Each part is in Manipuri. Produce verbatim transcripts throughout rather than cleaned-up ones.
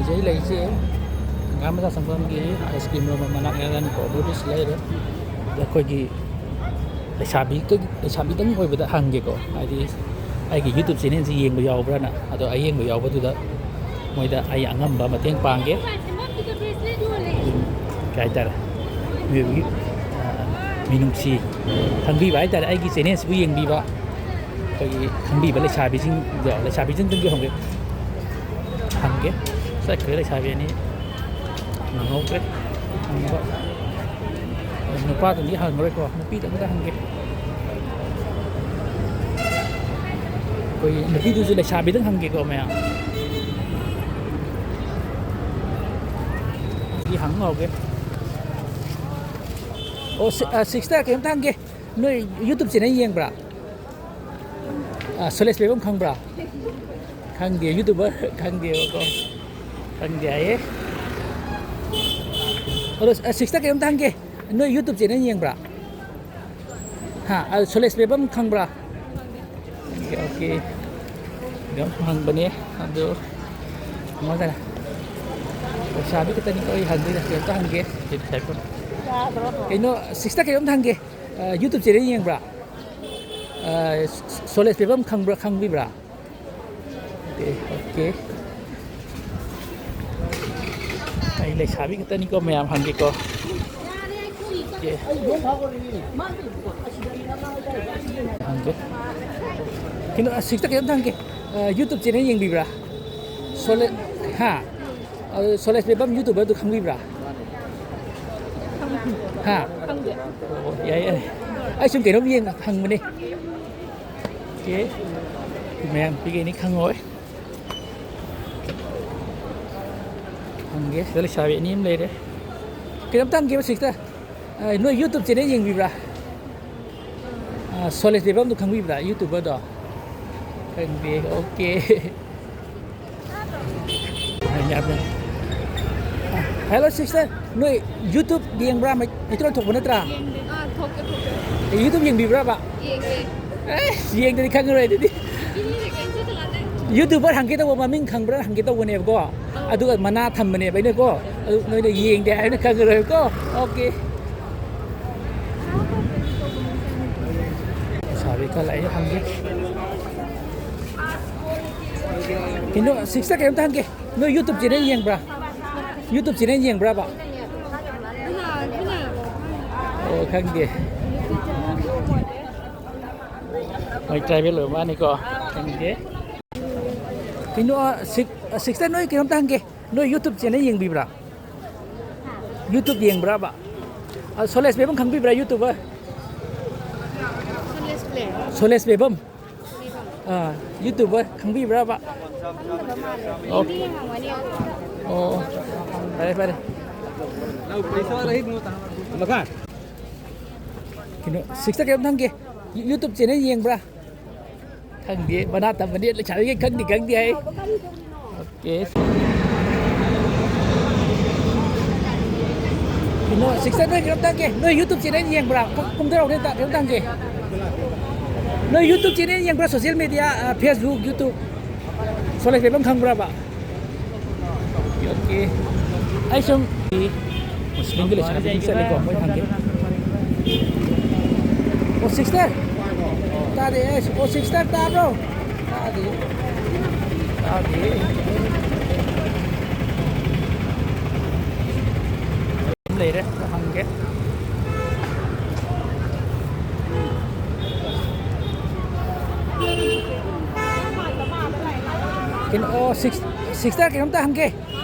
ꯑꯩ ꯂꯩꯁꯦ ꯍꯪꯒꯥꯝ ꯕꯖꯥꯔ ꯆꯪꯐꯝꯒꯤ ꯑꯥꯏꯁ ꯀ꯭ꯔꯤꯝ ꯌꯣꯟꯐꯝ ꯃꯅꯥꯛ ꯅꯦꯔꯥꯅꯤꯀꯣ, ꯑꯗꯨꯗꯤ ꯁꯤ ꯂꯩꯔꯦ꯫ ꯑꯗ ꯑꯩꯈꯣꯏꯒꯤ ꯂꯩꯁꯥꯕꯤ, ꯂꯩꯁꯥꯕꯤꯗꯪ ꯑꯣꯏꯕꯗ ꯍꯪꯒꯦꯀꯣ, ꯍꯥꯏꯗꯤ ꯑꯩꯒꯤ YouTube ꯆꯦꯅꯦꯜꯁꯤ ꯌꯦꯡꯕ ꯌꯥꯎꯕ꯭ꯔꯥꯅ꯫ ꯑꯗꯣ ꯑꯌꯦꯡꯕ ꯌꯥꯎꯕꯗꯨꯗ ꯃꯣꯏꯗ ꯑꯩ ꯑꯉꯝꯕ ꯃꯇꯦꯡ ꯄꯥꯡꯒꯦ꯫ ꯀꯩ ꯍꯥꯏꯇꯥꯔꯦ, ꯃꯤꯑꯣꯏꯕꯒꯤ, ꯑ, ꯃꯤꯅꯨꯡꯁꯤ ꯈꯪꯕꯤꯕ ꯍꯥꯏꯇꯥꯔꯦ, ꯑꯩꯒꯤ ꯆꯦꯅꯦꯜꯁꯤꯕꯨ ꯌꯦꯡꯕꯤꯕ ꯑꯩꯈꯣꯏꯒꯤ ꯈꯪꯕꯤꯕ ꯂꯩꯁꯥꯕꯤꯁꯤꯡꯗꯣ, ꯂꯩꯁꯥꯕꯤꯁꯤꯡꯗꯨꯁꯨ ꯍꯪꯒꯦ, ꯍꯪꯒꯦ꯫ ꯆꯠꯈ꯭ꯔꯦ ꯂꯩꯁꯥꯕꯤ ꯑꯅꯤ, ꯅꯪꯍꯧꯗ꯭ꯔꯦ ꯍꯪꯕ꯫ ꯅꯨꯄꯥꯗꯨꯗꯤ ꯍꯪꯉꯔꯣꯏꯀꯣ, ꯅꯨꯄꯤꯗꯪꯗ ꯍꯪꯒꯦ꯫ ꯑꯩꯈꯣꯏ ꯅꯨꯄꯤꯗꯨꯁꯨ ꯂꯩꯁꯥꯕꯤꯗꯪ ꯍꯪꯒꯦꯀꯣ ꯃꯌꯥꯝ꯫ ꯁꯤ ꯍꯪ ꯍꯧꯒꯦ꯫ ꯑꯣ, ꯁꯤ-, ꯑ, ꯁꯤꯁꯇꯔ, ꯀꯩꯅꯣꯝꯇ ꯍꯪꯒꯦ꯫ ꯅꯣꯏ YouTube ꯆꯦꯅꯦꯜ ꯌꯦꯡꯕ꯭ꯔꯥ? ꯑ, ꯁꯣꯂꯦꯁ ꯄꯦꯕꯝ ꯈꯪꯕ꯭ꯔꯥ? ꯈꯪꯗꯦ, YouTuber ꯈꯪꯗꯦꯕꯀꯣ꯫ ꯈꯪꯗꯦ ꯍꯥꯏꯌꯦ꯫ ꯑꯗꯣ, ꯑ, ꯁꯤꯁꯇꯔ, ꯀꯩꯅꯣꯝꯇ ꯍꯪꯒꯦ꯫ ꯅꯣꯏ YouTube ꯆꯦꯅꯦꯜ ꯌꯦꯡꯕ꯭ꯔꯥ? ꯍꯥ? ꯑ, ꯁꯣꯂꯦꯁ ꯄꯦꯕꯝ ꯈꯪꯕ꯭ꯔꯥ? Okay, okay. ꯀꯩꯅꯣꯝ ꯍꯪꯕꯅꯦ, ꯑꯗꯨ ꯀꯃꯥꯏꯅ ꯇꯧꯔꯦ? ꯂꯩꯁꯥꯕꯤ ꯈꯛꯇꯅꯤꯀꯣ ꯑꯩ ꯍꯪꯗꯣꯏꯁꯦ, ꯀꯩꯅꯣꯝꯇ ꯍꯪꯒꯦ꯫ ꯀꯩꯅꯣ, ꯁꯤꯁꯇꯔ, ꯀꯩꯅꯣꯝꯇ ꯍꯪꯒꯦ꯫ ꯑ, YouTube ꯆꯦꯅꯦꯜ ꯌꯦꯡꯕ꯭ꯔꯥ? ꯑ, ꯁꯣꯂꯦꯁ ꯄꯦꯕꯝ ꯈꯪꯕ꯭ꯔꯥ, ꯈꯪꯕꯤꯕ꯭ꯔꯥ? Okay, okay. ꯑꯩ ꯂꯩꯁꯥꯕꯤ ꯈꯛꯇꯅꯤꯀꯣ, ꯃꯌꯥꯝ ꯍꯪꯒꯦꯀꯣ꯫ ꯑꯣꯀꯦ꯫ ꯍꯪꯒꯦ꯫ ꯀꯩꯅꯣ, ꯑ, ꯁꯤꯁꯇꯔ, ꯀꯩꯅꯣꯝꯇ ꯍꯪꯒꯦ꯫ ꯑ, YouTube ꯆꯦꯅꯦꯜ ꯌꯦꯡꯕꯤꯕ꯭ꯔꯥ? ꯁꯣꯂꯦ-, ꯍꯥ? ꯑ, ꯁꯣꯂꯦꯁ ꯄꯦꯕꯝ YouTuberꯗꯨ ꯈꯪꯕꯤꯕ꯭ꯔꯥ? ꯍꯥ? ꯈꯪꯗꯦ꯫ ꯑꯣ, ꯌꯥꯏ, ꯌꯥꯏ꯫ ꯑꯩ ꯁꯨꯝ ꯀꯩꯅꯣꯝ ꯌꯦꯡ ꯍꯪꯕꯅꯦ꯫ ꯑꯣꯀꯦ꯫ ꯃꯌꯥꯝ ꯄꯤꯒꯦꯅꯤ ꯈꯪꯉꯣꯏ꯫ ꯍꯪꯒꯦ, ꯁꯤꯗ ꯂꯩꯁꯥꯕꯤ ꯑꯅꯤ ꯑꯃ ꯂꯩꯔꯦ꯫ ꯀꯩꯅꯣꯝꯇ ꯍꯪꯒꯦꯕ, ꯁꯤꯁꯇꯔ꯫ ꯑ, ꯅꯣꯏ YouTube ꯆꯦꯅꯦꯜ ꯌꯦꯡꯕꯤꯕ꯭ꯔꯥ? ꯑ, ꯁꯣꯂꯦꯁ ꯄꯦꯕꯝꯗꯣ ꯈꯪꯕꯤꯕ꯭ꯔꯥ, YouTuberꯗꯣ? ꯈꯪꯗꯦ, ꯑꯣꯀꯦ꯫ ꯍꯦꯜꯂꯣ, ꯁꯤꯁꯇꯔ, ꯅꯣꯏ YouTube ꯌꯦꯡꯕ꯭ꯔꯥ? ꯃꯩ-, ꯃꯩꯇꯩꯂꯣꯟ ꯊꯣꯛꯄ ꯅꯠꯇ꯭ꯔꯥ? ꯌꯦꯡꯗꯦ꯫ ꯑꯥ, ꯊꯣꯛꯀꯦ, ꯊꯣꯛꯀꯦ꯫ YouTube ꯌꯦꯡꯕꯤꯕ꯭ꯔꯕ? ꯌꯦꯡꯉꯦ꯫ ꯑꯦ, ꯌꯦꯡꯗꯗꯤ ꯈꯪꯉꯔꯣꯏ ꯑꯗꯨꯗꯤ꯫ ꯏꯅꯦꯅ ꯀꯩꯝ ꯆꯠꯇ ꯂꯥꯛꯇꯦ꯫ YouTuber ꯍꯪꯒꯦ ꯇꯧꯕ, ꯃꯃꯤꯡ ꯈꯪꯕ꯭ꯔꯥ ꯍꯪꯒꯦ ꯇꯧꯕꯅꯦꯕꯀꯣ, ꯑꯗꯨꯒ ꯃꯅꯥ ꯊꯝꯕꯅꯦꯕ ꯑꯩꯅꯀꯣ, ꯑꯗꯨ ꯅꯣꯏꯅ ꯌꯦꯡꯗꯦ ꯍꯥꯏꯕꯅ ꯈꯪꯉꯔꯣꯏꯀꯣ꯫ ꯑꯣꯀꯦ꯫ ꯁꯥꯕꯤ ꯈꯔ ꯂꯥꯛꯑꯦ, ꯍꯪꯒꯦ꯫ ꯀꯩꯅꯣ, ꯁꯤꯁꯇꯔ, ꯀꯩꯅꯣꯝꯇ ꯍꯪꯒꯦ, ꯅꯣꯏ YouTube channel ꯌꯦꯡꯕ꯭ꯔꯥ? YouTube channel ꯌꯦꯡꯕ꯭ꯔꯥꯕ? ꯑꯣ, ꯈꯪꯗꯦ꯫ ꯃꯣꯏ tribal ꯑꯣꯏꯕ ꯃꯥꯅꯤꯀꯣ꯫ ꯈꯪꯗꯦ꯫ ꯀꯩꯅꯣ, ꯁꯤꯛ-, ꯁꯤꯛꯁꯇꯔ, ꯅꯣꯏ ꯀꯩꯅꯣꯝꯇ ꯍꯪꯒꯦ꯫ ꯅꯣꯏ YouTube channel ꯌꯦꯡꯕꯤꯕ꯭ꯔꯥ? YouTube ꯌꯦꯡꯕ꯭ꯔꯥꯕ? ꯑ, ꯁꯣꯂꯦꯁ ꯕꯦꯕꯝ ꯈꯪꯕꯤꯕ꯭ꯔꯥ, YouTuber? ꯁꯣꯂꯦꯁ ꯕꯦꯕꯝ? ꯑꯥ, YouTuber ꯈꯪꯕꯤꯕ꯭ꯔꯥꯕ? ꯑꯣ꯫ ꯑꯣ, ꯐꯔꯦ, ꯐꯔꯦ꯫ ꯀꯩꯅꯣ, ꯁꯤꯛꯁꯇꯔ, ꯀꯩꯅꯣꯝꯇ ꯍꯪꯒꯦ꯫ ꯌꯨ-, YouTube channel ꯌꯦꯡꯕ꯭ꯔꯥ? ꯈꯪꯗꯦ, ꯃꯅꯥ ꯇꯝꯕꯅꯤ, ꯂꯩꯁꯥꯕꯤꯒꯤ ꯈꯪꯗꯤ ꯈꯪꯗꯦ ꯍꯥꯏ꯫ ꯑꯣꯀꯦ꯫ ꯀꯩꯅꯣ, ꯁꯤꯛꯁꯇꯔ, ꯅꯣꯏ ꯀꯩꯅꯣꯝꯇ ꯍꯪꯒꯦ, ꯅꯣꯏ YouTube channel ꯌꯦꯡꯕ꯭ꯔꯥ? ꯀꯨꯝ-, ꯀꯨꯝꯊꯔꯛꯎꯅꯦ, ꯑꯝꯇ ꯀꯩꯅꯣꯝꯇ ꯍꯪꯒꯦ꯫ ꯅꯣꯏ YouTube channel ꯌꯦꯡꯕ꯭ꯔꯥ? Social media, ꯑ, Facebook, YouTube? ꯁꯣꯂꯦꯁ ꯕꯦꯕꯝ ꯈꯪꯕ꯭ꯔꯥꯕ? Okay, okay. ꯑꯩ ꯁꯨꯝ ꯃꯨꯁꯂꯤꯝꯒꯤ ꯂꯩꯁꯥꯕꯤꯁꯤꯡ ꯆꯠꯂꯤꯀꯣ, ꯃꯣꯏ ꯍꯪꯒꯦ꯫ ꯑꯣ, ꯁꯤꯛꯁꯇꯔ꯫ ꯇꯥꯗꯦ, ꯑꯦ, ꯑꯣ, ꯁꯤꯛꯁꯇꯔ ꯇꯥꯕ꯭ꯔꯣ? ꯇꯥꯗꯦ꯫ ꯇꯥꯗꯦ꯫ ꯂꯩꯔꯦ, ꯍꯪꯒꯦ꯫ ꯀꯩꯅꯣ, ꯑꯣ, ꯁꯤꯛꯁ-, ꯁꯤꯛꯁꯇꯔ, ꯀꯩꯅꯣꯝꯇ ꯍꯪꯒꯦ꯫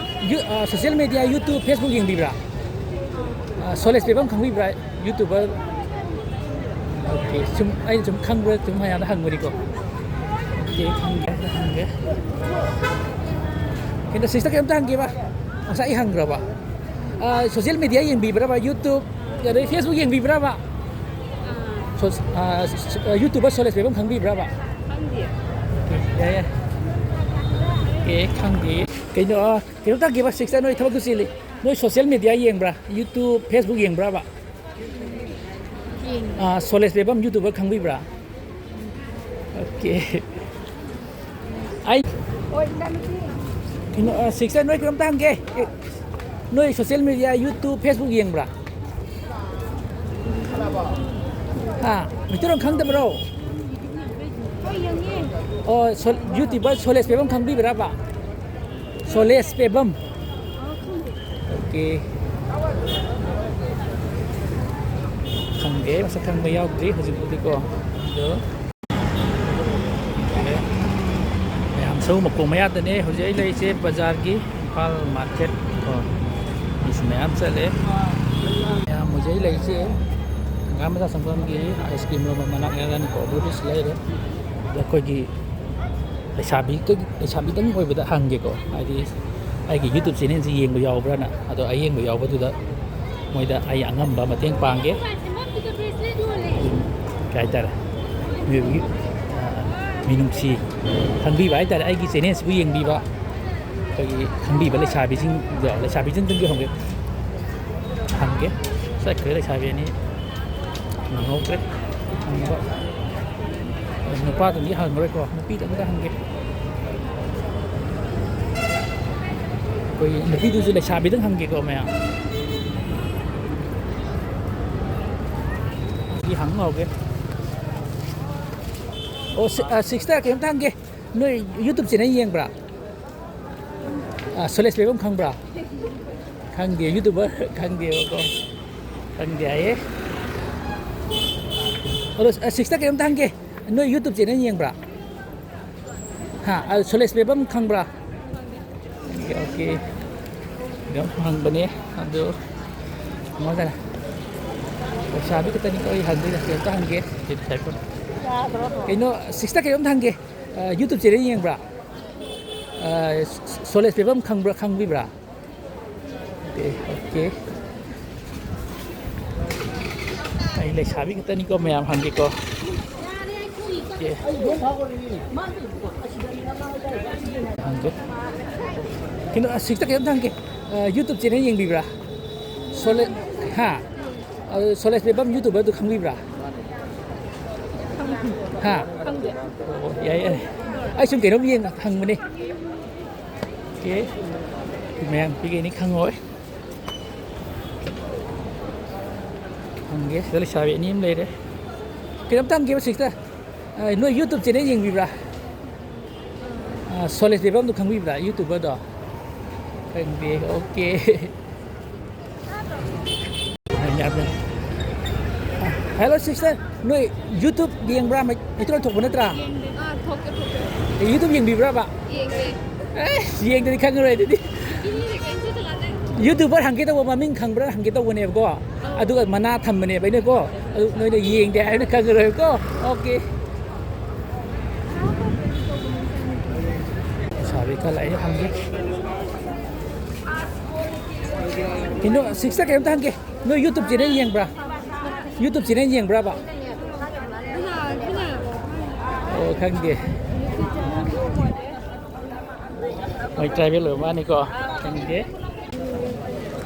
ꯌꯨ-, ꯑ, social media, YouTube, Facebook ꯌꯦꯡꯕꯤꯕ꯭ꯔꯥ? ꯑ, ꯁꯣꯂꯦꯁ ꯕꯦꯕꯝ ꯈꯪꯕꯤꯕ꯭ꯔꯥ? YouTuber? ꯑꯣꯀꯦ, ꯁꯨꯝ, ꯑꯩꯅ ꯁꯨꯝ ꯈꯪꯕ꯭ꯔꯥ ꯁꯨꯝ ꯃꯌꯥꯝꯗ ꯍꯪꯕꯅꯤꯀꯣ꯫ ꯑꯣꯀꯦ, ꯈꯪꯒꯦ, ꯑꯝꯇ ꯍꯪꯒꯦ꯫ ꯀꯩꯅꯣ, ꯁꯤꯛꯁꯇꯔ, ꯀꯩꯅꯣꯝꯇ ꯍꯪꯒꯦꯕ꯫ ꯉꯁꯥꯏ ꯑꯩ ꯍꯪꯈ꯭ꯔꯕ? ꯑ, social media ꯌꯦꯡꯕꯤꯕ꯭ꯔꯕ? YouTube, ꯑꯗꯩ Facebook ꯌꯦꯡꯕꯤꯕ꯭ꯔꯕ? ꯁꯣ-, ꯑ, ꯁ-, ꯑ, YouTuber ꯁꯣꯂꯦꯁ ꯕꯦꯕꯝ ꯈꯪꯕꯤꯕ꯭ꯔꯕ? ꯈꯪꯗꯦ꯫ ꯑꯣꯀꯦ, ꯌꯥꯏ, ꯌꯥꯏ꯫ ꯑꯦ, ꯈꯪꯗꯦ꯫ ꯀꯩꯅꯣ, ꯑ, ꯀꯩꯅꯣꯝꯇ ꯍꯪꯒꯦꯕ, ꯁꯤꯛꯁꯇꯔ, ꯅꯣꯏ ꯊꯕꯛꯇꯨ ꯆꯤꯜꯂꯤ꯫ ꯅꯣꯏ social media ꯌꯦꯡꯕ꯭ꯔꯥ? YouTube, Facebook ꯌꯦꯡꯕ꯭ꯔꯕ? ꯌꯦꯡꯉꯤ꯫ ꯑ, ꯁꯣꯂꯦꯁ ꯕꯦꯕꯝ YouTuber ꯈꯪꯕꯤꯕ꯭ꯔꯥ? ꯑꯣꯀꯦ꯫ ꯑꯩ ꯀꯩꯅꯣ, ꯑ, ꯁꯤꯁꯇꯔ, ꯅꯣꯏ ꯀꯩꯅꯣꯝꯇ ꯍꯪꯒꯦ꯫ ꯑꯦ, ꯅꯣꯏ ꯁꯣꯁꯤꯌꯦꯜ ꯃꯦꯗꯤꯌꯥ, ꯌꯨꯇ꯭ꯌꯨꯕ, ꯐꯦꯁꯕꯨꯛ ꯌꯦꯡꯕ꯭ꯔꯥ? ꯍꯥ? ꯃꯩꯇꯩꯂꯣꯟ ꯈꯪꯗꯕ꯭ꯔꯣ? ꯑꯣ, ꯁꯣ-, ꯌꯨꯇ꯭ꯌꯨꯕꯔ ꯁꯣꯂꯦꯁ ꯄꯦꯕꯝ ꯈꯪꯕꯤꯕ꯭ꯔꯕ? ꯁꯣꯂꯦꯁ ꯄꯦꯕꯝ꯫ ꯑꯣꯀꯦ꯫ ꯈꯪꯗꯦ, ꯃꯁꯛ ꯈꯪꯕ ꯌꯥꯎꯗ꯭ꯔꯤ ꯍꯧꯖꯤꯛꯄꯨꯗꯤꯀꯣ꯫ ꯑꯗꯣ ꯃꯌꯥꯝ ꯁꯣꯔꯨꯝ ꯃꯈꯣꯡ ꯃꯌꯥꯗꯅꯦ ꯍꯧꯖꯤꯛ ꯑꯩ ꯂꯩꯔꯤꯁꯦ, ꯕꯖꯥꯔꯒꯤ ꯏꯝꯐꯥꯜ ꯃꯥꯔꯀꯦꯠ ꯀꯣ꯫ ꯃꯤꯁꯨ ꯃꯌꯥꯝ ꯆꯠꯂꯦ꯫ ꯃꯌꯥꯝ ꯍꯧꯖꯤꯛ ꯑꯩ ꯂꯩꯔꯤꯁꯦ ꯍꯪꯒꯥꯝ ꯕꯖꯥꯔ ꯆꯪꯐꯝꯒꯤ ꯑꯥꯏꯁ ꯀ꯭ꯔꯤꯝ ꯌꯣꯟꯐꯝ ꯃꯅꯥꯛ ꯅꯛꯅꯅꯤꯀꯣ, ꯑꯗꯨꯗꯁꯨ ꯂꯩꯔꯦ꯫ ꯑꯗꯣ ꯑꯩꯈꯣꯏꯒꯤ ꯂꯩꯁꯥꯕꯤ, ꯂꯩꯁꯥꯕꯤꯗꯪ ꯑꯣꯏꯕꯗ ꯍꯪꯒꯦꯀꯣ, ꯍꯥꯏꯗꯤ ꯑꯩꯒꯤ ꯌꯨꯇ꯭ꯌꯨꯕ ꯆꯦꯅꯦꯜꯁꯤ ꯌꯦꯡꯕ ꯌꯥꯎꯕ꯭ꯔꯥꯅ꯫ ꯑꯗꯣ ꯑꯌꯦꯡꯕ ꯌꯥꯎꯕꯗꯨꯗ ꯃꯣꯏꯗ ꯑꯩ ꯑꯉꯝꯕ ꯃꯇꯦꯡ ꯄꯥꯡꯒꯦ꯫ ꯑꯗꯨꯝ ꯀꯩ ꯍꯥꯏꯇꯥꯔꯦ, ꯃꯤꯑꯣꯏꯕꯒꯤ, ꯑ, ꯃꯤꯅꯨꯡꯁꯤ ꯈꯪꯕꯤꯕ ꯍꯥꯏꯇꯥꯔꯦ, ꯑꯩꯒꯤ ꯆꯦꯅꯦꯜꯁꯤꯕꯨ ꯌꯦꯡꯕꯤꯕ, ꯑꯩꯈꯣꯏꯒꯤ ꯈꯪꯕꯤꯕ ꯂꯩꯁꯥꯕꯤꯁꯤꯡꯗꯣ, ꯂꯩꯁꯥꯕꯤꯁꯤꯡꯗꯨꯒꯤ ꯍꯪꯒꯦ, ꯍꯪꯒꯦ꯫ ꯆꯠꯈ꯭ꯔꯦ ꯂꯩꯁꯥꯕꯤ ꯑꯅꯤ, ꯅꯪꯍꯧꯗ꯭ꯔꯦ ꯍꯪꯕ꯫ ꯅꯨꯄꯥꯗꯨꯗꯤ ꯍꯪꯉꯔꯣꯏꯀꯣ, ꯅꯨꯄꯤꯗꯪꯗ ꯍꯪꯒꯦ꯫ ꯑꯩꯈꯣꯏ ꯅꯨꯄꯤꯗꯨꯁꯨ ꯂꯩꯁꯥꯕꯤꯗꯪ ꯍꯪꯒꯦꯀꯣ ꯃꯌꯥꯝ꯫ ꯁꯤ ꯍꯪ ꯍꯧꯒꯦ꯫ ꯑꯣ, ꯁꯤ-, ꯑ, ꯁꯤꯁꯇꯔ, ꯀꯩꯅꯣꯝꯇ ꯍꯪꯒꯦ꯫ ꯅꯣꯏ ꯌꯨꯇ꯭ꯌꯨꯕ ꯆꯦꯅꯦꯜ ꯌꯦꯡꯕ꯭ꯔꯥ? ꯑ, ꯁꯣꯂꯦꯁ ꯄꯦꯕꯝ ꯈꯪꯕ꯭ꯔꯥ? ꯈꯪꯗꯦ, ꯌꯨꯇ꯭ꯌꯨꯕꯔ ꯈꯪꯗꯦꯕꯀꯣ꯫ ꯈꯪꯗꯦ ꯍꯥꯏꯌꯦ꯫ ꯑꯗꯣ, ꯑ, ꯁꯤꯁꯇꯔ, ꯀꯩꯅꯣꯝꯇ ꯍꯪꯒꯦ꯫ ꯅꯣꯏ ꯌꯨꯇ꯭ꯌꯨꯕ ꯆꯦꯅꯦꯜ ꯌꯦꯡꯕ꯭ꯔꯥ? ꯍꯥ? ꯑ, ꯁꯣꯂꯦꯁ ꯄꯦꯕꯝ ꯈꯪꯕ꯭ꯔꯥ? Okay, okay. ꯑꯗꯨꯝ ꯍꯪꯕꯅꯦ, ꯑꯗꯨ ꯀꯩꯅꯣ ꯇꯧꯔꯦ꯫ ꯂꯩꯁꯥꯕꯤ ꯈꯛꯇꯅꯤꯀꯣ ꯑꯩ ꯍꯪꯗꯣꯏꯁꯦ, ꯀꯩꯅꯣꯝꯇ ꯍꯪꯒꯦ꯫ ꯀꯩꯅꯣ, ꯁꯤꯁꯇꯔ, ꯀꯩꯅꯣꯝꯇ ꯍꯪꯒꯦ꯫ ꯑ, ꯌꯨꯇ꯭ꯌꯨꯕ ꯆꯦꯅꯦꯜ ꯌꯦꯡꯕ꯭ꯔꯥ? ꯑ, ꯁꯣꯂꯦꯁ ꯄꯦꯕꯝ ꯈꯪꯕ꯭ꯔꯥ, ꯈꯪꯕꯤꯕ꯭ꯔꯥ? Okay, okay. ꯑꯩ ꯂꯩꯁꯥꯕꯤ ꯈꯛꯇꯅꯤꯀꯣ, ꯃꯌꯥꯝ ꯍꯪꯒꯦꯀꯣ꯫ ꯑꯣꯀꯦ꯫ ꯍꯪꯒꯦ꯫ ꯀꯩꯅꯣ, ꯑ, ꯁꯤꯁꯇꯔ, ꯀꯩꯅꯣꯝꯇ ꯍꯪꯒꯦ꯫ ꯑ, ꯌꯨꯇ꯭ꯌꯨꯕ ꯆꯦꯅꯦꯜ ꯌꯦꯡꯕꯤꯕ꯭ꯔꯥ? ꯁꯣꯂꯦ-, ꯍꯥ? ꯑ, ꯁꯣꯂꯦꯁ ꯄꯦꯕꯝ ꯌꯨꯇ꯭ꯌꯨꯕꯔꯗꯨ ꯈꯪꯕꯤꯕ꯭ꯔꯥ? ꯍꯥ? ꯑꯣ, ꯌꯥꯏ, ꯌꯥꯏ꯫ ꯑꯩ ꯁꯨꯝ ꯀꯩꯅꯣꯝ ꯌꯦꯡ ꯍꯪꯕꯅꯦ꯫ ꯑꯦ, ꯃꯌꯥꯝ ꯄꯤꯒꯦꯅꯤ ꯈꯪꯉꯣꯏ꯫ ꯍꯪꯒꯦ, ꯁꯤꯗ ꯂꯩꯁꯥꯕꯤ ꯑꯅꯤ ꯑꯃ ꯂꯩꯔꯦ꯫ ꯀꯩꯅꯣꯝꯇ ꯍꯪꯒꯦꯕ, ꯁꯤꯁꯇꯔ꯫ ꯑ, ꯅꯣꯏ YouTube ꯆꯦꯅꯦꯜ ꯌꯦꯡꯕꯤꯕ꯭ꯔꯥ? ꯑ, ꯁꯣꯂꯦꯁ ꯕꯦꯕꯝꯗꯣ ꯈꯪꯕꯤꯕ꯭ꯔꯥ, YouTuberꯗꯣ? ꯈꯪꯗꯦ, ꯑꯣꯀꯦ꯫ ꯍꯦꯜꯂꯣ, ꯁꯤꯁꯇꯔ, ꯅꯣꯏ YouTube ꯌꯦꯡꯕ꯭ꯔꯥ? ꯃꯩ-, ꯃꯩꯇꯩꯂꯣꯟ ꯊꯣꯛꯄ ꯅꯠꯇ꯭ꯔꯥ? ꯑꯥ, ꯊꯣꯛꯀꯦ, ꯊꯣꯛꯀꯦ꯫ ꯑꯦ, YouTube ꯌꯦꯡꯕꯤꯕ꯭ꯔꯥꯕ? ꯌꯦꯡꯉꯦ꯫ ꯑꯦ, ꯌꯦꯡꯗꯗꯤ ꯈꯪꯉꯔꯣꯏ ꯑꯗꯨꯗꯤ꯫ YouTuber ꯍꯪꯒꯦ ꯇꯧꯕ, ꯃꯃꯤꯡ ꯈꯪꯕ꯭ꯔꯥ ꯍꯪꯒꯦ ꯇꯧꯕꯅꯦꯕꯀꯣ꯫ ꯑꯗꯨꯒ ꯃꯅꯥ ꯊꯝꯕꯅꯦꯕ ꯑꯩꯅꯀꯣ꯫ ꯑꯗꯨ ꯅꯣꯏꯅ ꯌꯦꯡꯗꯦ ꯍꯥꯏꯕꯅ ꯈꯪꯉꯔꯣꯏꯕꯀꯣ꯫ ꯑꯣꯀꯦ꯫ ꯁꯥꯕꯤ ꯈꯔ ꯂꯥꯛꯑꯦ, ꯍꯪꯒꯦ꯫ ꯀꯩꯅꯣ, ꯁꯤꯁꯇꯔ, ꯀꯩꯅꯣꯝꯇ ꯍꯪꯒꯦ꯫ ꯅꯣꯏ YouTube ꯆꯦꯅꯦꯜ ꯌꯦꯡꯕ꯭ꯔꯥ? YouTube ꯆꯦꯅꯦꯜ ꯌꯦꯡꯕ꯭ꯔꯥꯕ? ꯑꯣ, ꯈꯪꯗꯦ꯫ ꯃꯣꯏ ꯇ꯭ꯔꯥꯏꯕꯦꯜ ꯑꯣꯏꯕ ꯃꯥꯅꯤꯀꯣ꯫ ꯈꯪꯗꯦ꯫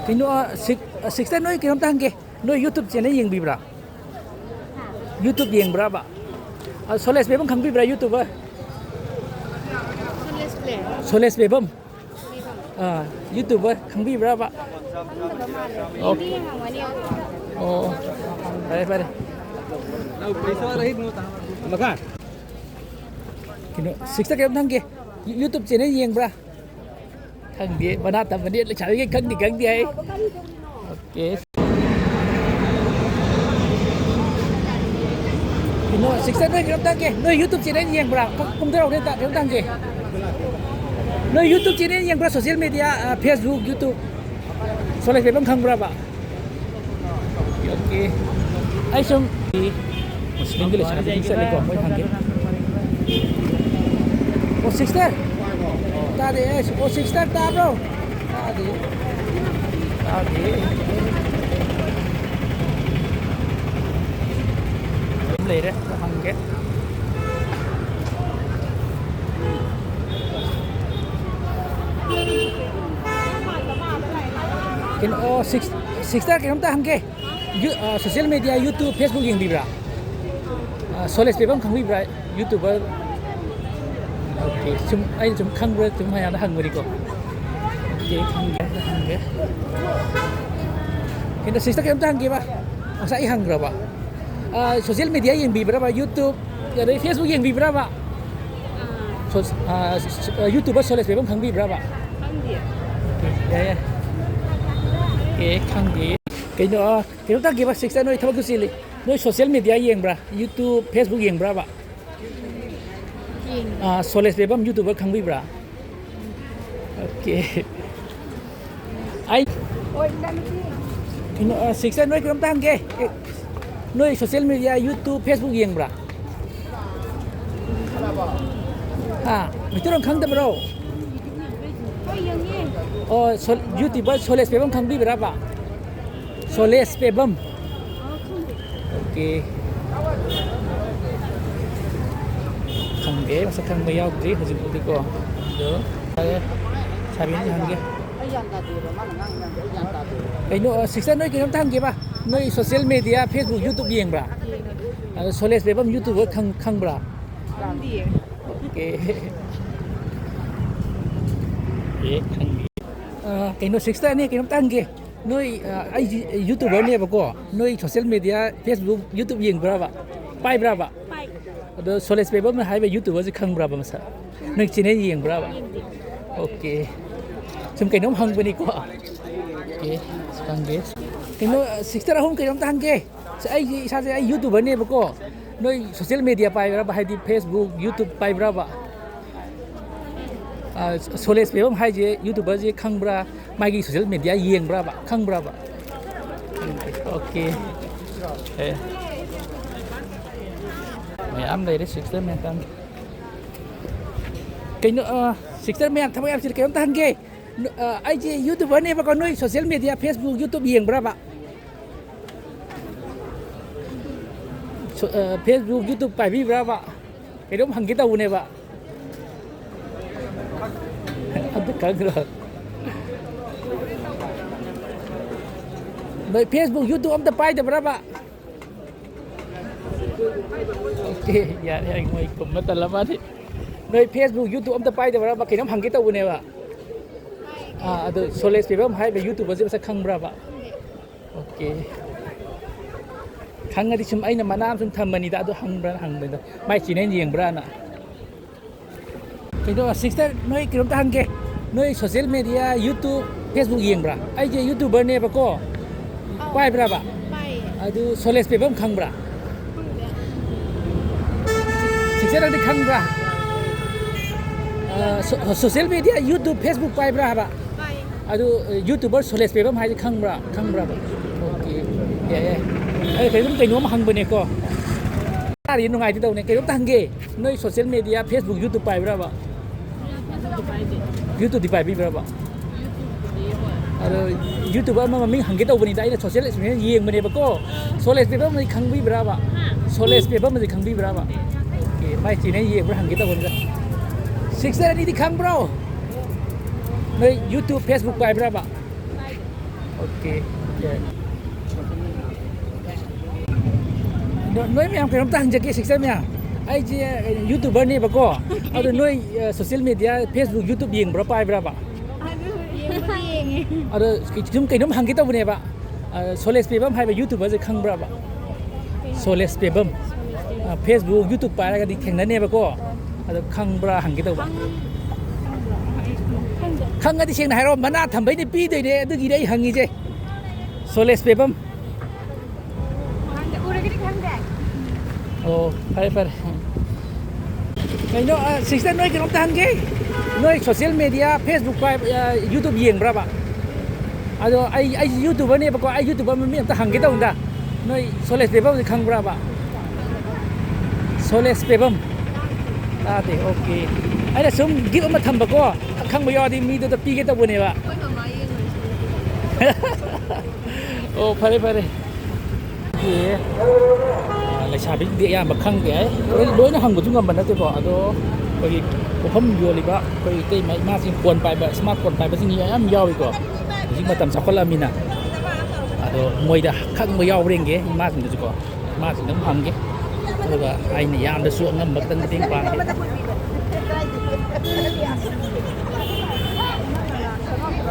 ꯀꯩꯅꯣ, ꯁꯤꯛ-, ꯁꯤꯁꯇꯔ, ꯅꯣꯏ ꯀꯩꯅꯣꯝꯇ ꯍꯪꯒꯦ꯫ ꯅꯣꯏ YouTube ꯆꯦꯅꯦꯜ ꯌꯦꯡꯕꯤꯕ꯭ꯔꯥ? YouTube ꯌꯦꯡꯕ꯭ꯔꯥꯕ? ꯑ, ꯁꯣꯂꯦꯁ ꯕꯦꯕꯝ ꯈꯪꯕꯤꯕ꯭ꯔꯥ, YouTuber? ꯁꯣꯂꯦꯁ ꯕꯦꯕꯝ? ꯑꯥ, YouTuber ꯈꯪꯕꯤꯕ꯭ꯔꯥꯕ? ꯑꯣ꯫ ꯑꯣ, ꯐꯔꯦ, ꯐꯔꯦ꯫ ꯀꯩꯅꯣ, ꯁꯤꯁꯇꯔ, ꯀꯩꯅꯣꯝꯇ ꯍꯪꯒꯦ꯫ ꯌꯨ-, YouTube ꯆꯦꯅꯦꯜ ꯌꯦꯡꯕ꯭ꯔꯥ? ꯈꯪꯗꯦ, ꯃꯅꯥ ꯇꯝꯕꯅꯤ, ꯂꯩꯁꯥꯕꯤꯈꯩ ꯈꯪꯗꯦ, ꯈꯪꯗꯦ ꯍꯥꯏ꯫ ꯑꯣꯀꯦ꯫ ꯀꯩꯅꯣ, ꯁꯤꯁꯇꯔ, ꯅꯣꯏ ꯀꯩꯅꯣꯝꯇ ꯍꯪꯒꯦ, ꯅꯣꯏ YouTube ꯆꯦꯅꯦꯜ ꯌꯦꯡꯕ꯭ꯔꯥ? ꯀꯨꯝ-, ꯀꯨꯝꯊꯔꯛꯎꯅꯦ, ꯀꯩꯅꯣꯝꯇ ꯍꯪꯒꯦ꯫ ꯅꯣꯏ YouTube ꯆꯦꯅꯦꯜ ꯌꯦꯡꯕ꯭ꯔꯥ? ꯁꯣꯁꯤꯌꯦꯜ ꯃꯦꯗꯤꯌꯥ, ꯑ, Facebook, YouTube? ꯁꯣꯂꯦꯁ ꯕꯦꯕꯝ ꯈꯪꯕ꯭ꯔꯕ? Okay, okay. ꯑꯩ ꯁꯨꯝ ꯃꯨꯁꯂꯤꯝꯒꯤ ꯂꯩꯁꯥꯕꯤ ꯑꯗꯨꯝ ꯆꯠꯂꯤꯀꯣ, ꯃꯣꯏ ꯍꯪꯒꯦ꯫ ꯑꯣ, ꯁꯤꯁꯇꯔ? ꯇꯥꯗꯦ, ꯑꯦ, ꯑꯣ, ꯁꯤꯁꯇꯔ ꯇꯥꯕ꯭ꯔꯣ? ꯇꯥꯗꯦ꯫ ꯇꯥꯗꯦ꯫ ꯑꯗꯨꯝ ꯂꯩꯔꯦ, ꯍꯪꯒꯦ꯫ ꯀꯩꯅꯣ, ꯑꯣ, ꯁꯤꯛꯁ-, ꯁꯤꯁꯇꯔ, ꯀꯩꯅꯣꯝꯇ ꯍꯪꯒꯦ꯫ ꯌꯨ-, ꯑ, ꯁꯣꯁꯤꯌꯦꯜ ꯃꯦꯗꯤꯌꯥ, YouTube, Facebook ꯌꯦꯡꯕꯤꯕ꯭ꯔꯥ? ꯑ, ꯁꯣꯂꯦꯁ ꯕꯦꯕꯝ ꯈꯪꯕꯤꯕ꯭ꯔꯥ? YouTuber? ꯑꯣꯀꯦ, ꯁꯨꯝ, ꯑꯩꯅ ꯁꯨꯝ ꯈꯪꯕ꯭ꯔꯥ ꯁꯨꯝ ꯃꯌꯥꯝꯗ ꯍꯪꯕꯅꯤꯀꯣ꯫ ꯑꯣꯀꯦ, ꯈꯪꯒꯦ, ꯈꯪꯒꯦ꯫ ꯀꯩꯅꯣ, ꯁꯤꯁꯇꯔ, ꯀꯩꯅꯣꯝꯇ ꯍꯪꯒꯦꯕ꯫ ꯉꯁꯥꯏ ꯑꯩ ꯍꯪꯈ꯭ꯔꯕ? ꯁꯣꯁꯤꯌꯦꯜ ꯃꯦꯗꯤꯌꯥ ꯌꯦꯡꯕꯤꯕ꯭ꯔꯕ? ꯌꯨꯇ꯭ꯌꯨꯕ, ꯑꯗꯩ ꯐꯦꯁꯕꯨꯛ ꯌꯦꯡꯕꯤꯕ꯭ꯔꯕ? ꯁꯣ-, ꯑ, ꯁ-, ꯁ-, ꯑ, ꯌꯨꯇ꯭ꯌꯨꯕꯔ ꯁꯣꯂꯦꯁ ꯄꯦꯕꯝ ꯈꯪꯕꯤꯕ꯭ꯔꯕ? ꯈꯪꯗꯦ꯫ ꯑꯣꯀꯦ, ꯌꯥꯏ, ꯌꯥꯏ꯫ ꯑꯣꯀꯦ, ꯈꯪꯗꯦ꯫ ꯀꯩꯅꯣ, ꯑ, ꯀꯩꯅꯣꯝꯇ ꯍꯪꯒꯦꯕ, ꯁꯤꯁꯇꯔ, ꯅꯣꯏ ꯊꯕꯛꯁꯨ ꯆꯤꯜꯂꯤ꯫ ꯅꯣꯏ ꯁꯣꯁꯤꯌꯦꯜ ꯃꯦꯗꯤꯌꯥ ꯌꯦꯡꯕ꯭ꯔꯥ? ꯌꯨꯇ꯭ꯌꯨꯕ, ꯐꯦꯁꯕꯨꯛ ꯌꯦꯡꯕ꯭ꯔꯕ? ꯌꯦꯡꯉꯤ꯫ ꯑ, ꯁꯣꯂꯦꯁ ꯄꯦꯕꯝ ꯌꯨꯇ꯭ꯌꯨꯕꯔ ꯈꯪꯕꯤꯕ꯭ꯔꯥ? ꯑꯣꯀꯦ꯫ ꯑꯩ, ꯀꯩꯅꯣ, ꯑ, ꯁꯤꯁꯇꯔ, ꯅꯣꯏ ꯀꯩꯅꯣꯝꯇ ꯍꯪꯒꯦ꯫ ꯑꯦ, ꯅꯣꯏ ꯁꯣꯁꯤꯌꯦꯜ ꯃꯦꯗꯤꯌꯥ, ꯌꯨꯇ꯭ꯌꯨꯕ, ꯐꯦꯁꯕꯨꯛ ꯌꯦꯡꯕ꯭ꯔꯥ? ꯍꯥ? ꯃꯩꯇꯩꯂꯣꯟ ꯈꯪꯗꯕ꯭ꯔꯣ? ꯍꯣꯏ, ꯌꯦꯡꯉꯦ꯫ ꯑꯣ, ꯁꯣ-, ꯌꯨꯇ꯭ꯌꯨꯕꯔ ꯁꯣꯂꯦꯁ ꯄꯦꯕꯝ ꯈꯪꯕꯤꯕ꯭ꯔꯕ? ꯁꯣꯂꯦꯁ ꯄꯦꯕꯝ꯫ ꯑꯣ, ꯈꯪꯗꯦ꯫ ꯑꯣꯀꯦ꯫ ꯈꯪꯗꯦ, ꯃꯁꯛ ꯈꯪꯕ ꯌꯥꯎꯗ꯭ꯔꯤ ꯍꯧꯖꯤꯛ ꯐꯥꯎꯗꯤꯀꯣ꯫ ꯑꯗꯣ, ꯐꯔꯦ, ꯁꯥꯕꯤꯅ ꯍꯪꯒꯦ꯫ ꯑꯩ ꯒ꯭ꯌꯥꯟ ꯇꯥꯗꯦꯕ, ꯃꯥꯅ ꯉꯥꯡꯉꯤ ꯃꯌꯥꯝꯁꯦ ꯑꯩ ꯒ꯭ꯌꯥꯟ ꯇꯥꯗꯦꯕ꯫ ꯀꯩꯅꯣ, ꯑ, ꯁꯤꯁꯇꯔ, ꯅꯣꯏ ꯀꯩꯅꯣꯝꯇ ꯍꯪꯒꯦꯕ꯫ ꯅꯣꯏ ꯁꯣꯁꯤꯌꯦꯜ ꯃꯦꯗꯤꯌꯥ, ꯐꯦꯁꯕꯨꯛ, ꯌꯨꯇ꯭ꯌꯨꯕ ꯌꯦꯡꯕ꯭ꯔꯥ? ꯑꯗꯣ ꯁꯣꯂꯦꯁ ꯄꯦꯕꯝ ꯌꯨꯇ꯭ꯌꯨꯕꯔ ꯈꯪ-, ꯈꯪꯕ꯭ꯔꯥ? ꯈꯪꯗꯤꯌꯦ꯫ ꯑꯣꯀꯦ꯫ ꯑꯦ, ꯈꯪꯗꯦ꯫ ꯑ, ꯀꯩꯅꯣ, ꯁꯤꯁꯇꯔꯅꯦ, ꯀꯩꯅꯣꯝꯇ ꯍꯪꯒꯦ꯫ ꯅꯣꯏ, ꯑ, ꯑꯩꯁꯤ ꯌꯨꯇ꯭ꯌꯨꯕꯔꯅꯦꯕꯀꯣ꯫ ꯅꯣꯏ ꯁꯣꯁꯤꯌꯦꯜ ꯃꯦꯗꯤꯌꯥ, ꯐꯦꯁꯕꯨꯛ, ꯌꯨꯇ꯭ꯌꯨꯕ ꯌꯦꯡꯕ꯭ꯔꯕ? ꯄꯥꯏꯕ꯭ꯔꯕ? ꯄꯥꯏ꯫ ꯑꯗꯣ ꯁꯣꯂꯦꯁ ꯄꯦꯕꯝꯅ ꯍꯥꯏꯕ ꯌꯨꯇ꯭ꯌꯨꯕꯔꯁꯦ ꯈꯪꯕ꯭ꯔꯕ ꯃꯁꯛ? ꯅꯣꯏ ꯆꯦꯅꯦꯜ ꯌꯦꯡꯕ꯭ꯔꯕ? ꯌꯦꯡꯗꯦ꯫ ꯑꯣꯀꯦ꯫ ꯁꯨꯝ ꯀꯩꯅꯣꯝ ꯍꯪꯕꯅꯤꯀꯣ꯫ ꯑꯣꯀꯦ, ꯈꯪꯗꯦ꯫ ꯀꯩꯅꯣ, ꯁꯤꯁꯇꯔ ꯑꯍꯨꯝ ꯀꯩꯅꯣꯝꯇ ꯍꯪꯒꯦ꯫ ꯑꯩꯁꯦ ꯏꯁꯥꯁꯦ ꯑꯩ ꯌꯨꯇ꯭ꯌꯨꯕꯔꯅꯦꯕꯀꯣ꯫ ꯅꯣꯏ ꯁꯣꯁꯤꯌꯦꯜ ꯃꯦꯗꯤꯌꯥ ꯄꯥꯏꯕ꯭ꯔꯕ? ꯍꯥꯏꯗꯤ ꯐꯦꯁꯕꯨꯛ, ꯌꯨꯇ꯭ꯌꯨꯕ ꯄꯥꯏꯕ꯭ꯔꯕ? ꯑ, ꯁꯣꯂꯦꯁ ꯄꯦꯕꯝ ꯍꯥꯏꯁꯦ ꯌꯨꯇ꯭ꯌꯨꯕꯔꯁꯦ ꯈꯪꯕ꯭ꯔꯥ? ꯃꯥꯒꯤ ꯁꯣꯁꯤꯌꯦꯜ ꯃꯦꯗꯤꯌꯥ ꯌꯦꯡꯕ꯭ꯔꯕ? ꯈꯪꯕ꯭ꯔꯕ? ꯑꯣꯀꯦ꯫ ꯑꯦ꯫ ꯃꯌꯥꯝ ꯂꯩꯔꯦ ꯁꯤꯁꯇꯔ ꯃꯌꯥꯝ꯫ ꯀꯩꯅꯣ, ꯑ, ꯁꯤꯁꯇꯔ ꯃꯌꯥꯝ ꯊꯕꯛ ꯌꯥꯝ ꯆꯤꯜꯂꯤ, ꯀꯩꯅꯣꯝꯇ ꯍꯪꯒꯦ꯫ ꯅ-, ꯑ, ꯑꯩꯁꯦ ꯌꯨꯇ꯭ꯌꯨꯕꯔꯅꯦꯕꯀꯣ, ꯅꯣꯏ ꯁꯣꯁꯤꯌꯦꯜ ꯃꯦꯗꯤꯌꯥ, ꯐꯦꯁꯕꯨꯛ, ꯌꯨꯇ꯭ꯌꯨꯕ ꯌꯦꯡꯕ꯭ꯔꯕ? ꯁꯣ-, ꯑ, ꯐꯦꯁꯕꯨꯛ, ꯌꯨꯇ꯭ꯌꯨꯕ ꯄꯥꯏꯕꯤꯕ꯭ꯔꯕ? ꯀꯩꯅꯣꯝ ꯍꯪꯒꯦ ꯇꯧꯕꯅꯦꯕ꯫ ꯑꯗꯨ ꯈꯪꯗ꯭ꯔꯣ? ꯅꯣꯏ ꯐꯦꯁꯕꯨꯛ, ꯌꯨꯇ꯭ꯌꯨꯕ ꯑꯝꯇ ꯄꯥꯏꯗꯕ꯭ꯔꯕ? ꯑꯣꯀꯦ, ꯌꯥꯔꯦ, ꯌꯥꯔꯦ, ꯃꯣꯏ ꯈꯨꯝꯕ ꯇꯜꯂ ꯃꯥꯜꯂꯦ꯫ ꯅꯣꯏ ꯐꯦꯁꯕꯨꯛ, ꯌꯨꯇ꯭ꯌꯨꯕ ꯑꯝꯇ ꯄꯥꯏꯗꯕ꯭ꯔꯕ? ꯀꯩꯅꯣꯝ ꯍꯪꯒꯦ ꯇꯧꯕꯅꯦꯕ꯫ ꯑꯥ, ꯑꯗꯣ ꯁꯣꯂꯦꯁ ꯄꯦꯕꯝ ꯍꯥꯏꯔꯤꯕ YouTuberꯁꯦ ꯃꯁꯛ ꯈꯪꯕ꯭ꯔꯕ? ꯑꯣꯀꯦ꯫ ꯈꯪꯉꯗꯤ ꯁꯨꯝ ꯑꯩꯅ ꯃꯅꯥ ꯑꯃ ꯁꯨꯝ ꯊꯝꯕꯅꯤꯗ, ꯑꯗꯨ ꯍꯪꯕ꯭ꯔꯥꯅ ꯍꯪꯕꯅꯤꯗ꯫ ꯃꯥꯏ channel ꯌꯦꯡꯕ꯭ꯔꯥꯅ꯫ ꯀꯩꯅꯣ, sister, ꯅꯣꯏ ꯀꯩꯅꯣꯝꯇ ꯍꯪꯒꯦ꯫ ꯅꯣꯏ social media, YouTube, Facebook ꯌꯦꯡꯕ꯭ꯔꯥ? ꯑꯩꯁꯦ YouTuberꯅꯦꯕꯀꯣ꯫ ꯑꯧ꯫ ꯄꯥꯏꯕ꯭ꯔꯕ? ꯄꯥꯏꯌꯦ꯫ ꯑꯗꯨ ꯁꯣꯂꯦꯁ ꯄꯦꯕꯝ ꯈꯪꯕ꯭ꯔꯥ? ꯈꯪꯗꯦ꯫ Sister, ꯅꯪꯗꯤ ꯈꯪꯕ꯭ꯔꯥ? ꯑ, so-, social media, YouTube, Facebook ꯄꯥꯏꯕ꯭ꯔꯥ ꯍꯥꯏꯕ? ꯄꯥꯏꯌꯦ꯫ ꯑꯗꯨ, ꯑ, YouTuber ꯁꯣꯂꯦꯁ ꯄꯦꯕꯝ ꯍꯥꯏꯁꯦ ꯈꯪꯕ꯭ꯔꯥ? ꯈꯪꯕ꯭ꯔꯕ? ꯑꯣꯀꯦ꯫ ꯌꯥꯏ, ꯌꯥꯏ꯫ ꯑꯩ ꯀꯩꯅꯣꯝ, ꯀꯩꯅꯣꯝ ꯍꯪꯕꯅꯦꯀꯣ꯫ ꯇꯥꯔꯗꯤ ꯅꯨꯡꯉꯥꯏꯇꯦ ꯇꯧꯕꯅꯦ꯫ ꯀꯩꯅꯣꯝꯇ ꯍꯪꯒꯦ꯫ ꯅꯣꯏ social media, Facebook, YouTube ꯄꯥꯏꯕ꯭ꯔꯕ? YouTubeꯇꯤ ꯄꯥꯏꯕꯤꯕ꯭ꯔꯕ? ꯑꯗꯣ YouTuber ꯑꯃ ꯃꯃꯤꯡ ꯍꯪꯒꯦ ꯇꯧꯕꯅꯤꯗ, ꯑꯩꯅ social experience ꯌꯦꯡꯕꯅꯦꯕꯀꯣ꯫ ꯁꯣꯂꯦꯁ ꯄꯦꯕꯝ ꯑꯃꯗꯤ ꯈꯪꯕꯤꯕ꯭ꯔꯕ? ꯁꯣꯂꯦꯁ ꯄꯦꯕꯝ ꯑꯃꯗꯤ ꯈꯪꯕꯤꯕ꯭ꯔꯕ? ꯑꯣꯀꯦ, ꯃꯥꯏ channel ꯌꯦꯡꯕ꯭ꯔꯥ ꯍꯪꯒꯦ ꯇꯧꯕꯅꯤꯗ꯫ Sister ꯑꯅꯤꯗꯤ ꯈꯪꯕ꯭ꯔꯣ? ꯅꯣꯏ YouTube, Facebook ꯄꯥꯏꯕ꯭ꯔꯕ? Okay, okay. ꯑꯗꯣ ꯅꯣꯏ ꯃꯌꯥꯝ ꯀꯩꯅꯣꯝꯇ ꯍꯪꯖꯒꯦ, sister ꯃꯌꯥꯝ꯫ ꯑꯩꯁꯦ YouTuberꯅꯦꯕꯀꯣ꯫ ꯑꯗꯣ ꯅꯣꯏ, ꯑ, social media, Facebook, YouTube ꯌꯦꯡꯕ꯭ꯔꯥ, ꯄꯥꯏꯕ꯭ꯔꯕ? ꯑꯗꯨ ꯌꯦꯡꯕꯨꯗꯤ ꯌꯦꯡꯉꯦ꯫ ꯑꯗꯣ ꯁꯨꯝ ꯀꯩꯅꯣꯝ ꯍꯪꯒꯦ ꯇꯧꯕꯅꯦꯕ꯫ ꯑ, ꯁꯣꯂꯦꯁ ꯄꯦꯕꯝ ꯍꯥꯏꯕ YouTuberꯁꯦ ꯈꯪꯕ꯭ꯔꯕ? ꯁꯣꯂꯦꯁ ꯄꯦꯕꯝ꯫ ꯑ, Facebook, YouTube ꯄꯥꯏꯔꯒꯗꯤ ꯊꯦꯡꯅꯅꯦꯕꯀꯣ꯫ ꯑꯗꯣ ꯈꯪꯕ꯭ꯔꯥ ꯍꯪꯒꯦ ꯇꯧꯕ꯫ ꯈꯪ-, ꯈꯪꯗꯦ꯫ ꯈꯪꯉꯗꯤ ꯁꯦꯡꯅ ꯍꯥꯏꯔꯛꯑꯣ, ꯃꯅꯥ ꯊꯝꯕꯩꯅꯦ, ꯄꯤꯗꯣꯏꯅꯦ, ꯑꯗꯨꯒꯤꯗꯤ ꯑꯩ ꯍꯪꯉꯤꯁꯦ꯫ ꯁꯣꯂꯦꯁ ꯄꯦꯕꯝ꯫ ꯈꯪꯗꯦ, ꯎꯔꯒꯗꯤ ꯈꯪꯗꯦ꯫ ꯑꯣ, ꯐꯔꯦ, ꯐꯔꯦ꯫ ꯀꯩꯅꯣ, ꯑ, sister, ꯅꯣꯏ ꯀꯩꯅꯣꯝꯇ ꯍꯪꯒꯦ꯫ ꯅꯣꯏ social media, Facebook ꯄꯥꯏꯕ, ꯑ, YouTube ꯌꯦꯡꯕ꯭ꯔꯕ? ꯑꯗꯣ ꯑꯩ, ꯑꯩ YouTuberꯅꯦꯕꯀꯣ, ꯑꯩ YouTuber ꯃꯃꯤꯡ ꯑꯝꯇ ꯍꯪꯒꯦ ꯇꯧꯕꯅꯤꯗ꯫ ꯅꯣꯏ ꯁꯣꯂꯦꯁ ꯄꯦꯕꯝꯁꯦ ꯈꯪꯕ꯭ꯔꯕ? ꯁꯣꯂꯦꯁ ꯄꯦꯕꯝ? ꯇꯥꯗꯦ, ꯑꯣꯀꯦ꯫ ꯑꯩꯅ ꯁꯨꯝ gift ꯑꯃ ꯊꯝꯕꯀꯣ, ꯑꯈꯪꯕ ꯌꯥꯎꯔꯗꯤ ꯃꯤꯗꯨꯗ ꯄꯤꯒꯦ ꯇꯧꯕꯅꯦꯕ꯫ ꯑꯩꯈꯣꯏ ꯃꯃꯥ ꯌꯦꯡꯉꯨꯔꯦ꯫ ꯑꯣ, ꯐꯔꯦ, ꯐꯔꯦ꯫ ꯑꯩꯈꯣꯏꯒꯤ, ꯑ, ꯂꯩꯁꯥꯕꯤꯁꯤꯡꯗꯤ ꯑꯌꯥꯝꯕ ꯈꯪꯗꯦ ꯍꯥꯏ꯫ ꯂꯣꯏ-, ꯂꯣꯏꯅ ꯍꯪꯕꯁꯨ ꯉꯝꯕ ꯅꯠꯇꯦꯀꯣ꯫ ꯑꯗꯣ ꯑꯩꯈꯣꯏꯒꯤ ꯄꯣꯠꯐꯝ ꯌꯣꯜꯂꯤꯕ ꯑꯩꯈꯣꯏ ꯏꯇꯩꯃ ꯏꯃꯥꯁꯤꯡ, phone ꯄꯥꯏꯕ, smart phone ꯄꯥꯏꯕꯁꯤꯡ ꯌꯥꯝ ꯌꯥꯎꯏꯀꯣ꯫ ꯍꯧꯖꯤꯛ ꯃꯇꯝ ꯆꯥꯎꯈꯠꯂꯛꯑꯃꯤꯅ꯫ ꯑꯗꯣ ꯃꯣꯏꯗ ꯈꯪꯕ ꯌꯥꯎꯕ꯭ꯔꯥ ꯌꯦꯡꯒꯦ ꯏꯃꯥꯁꯤꯡꯗꯁꯨꯀꯣ꯫ ꯏꯃꯥꯁꯤꯡꯗ ꯑꯗꯨꯝ ꯍꯪꯒꯦ꯫ ꯑꯗꯨꯒ ꯑꯩꯅ ꯌꯥꯝꯗꯁꯨ ꯑꯉꯝꯕ ꯈꯤꯇꯪ ꯃꯇꯦꯡ ꯄꯥꯡꯒꯦ꯫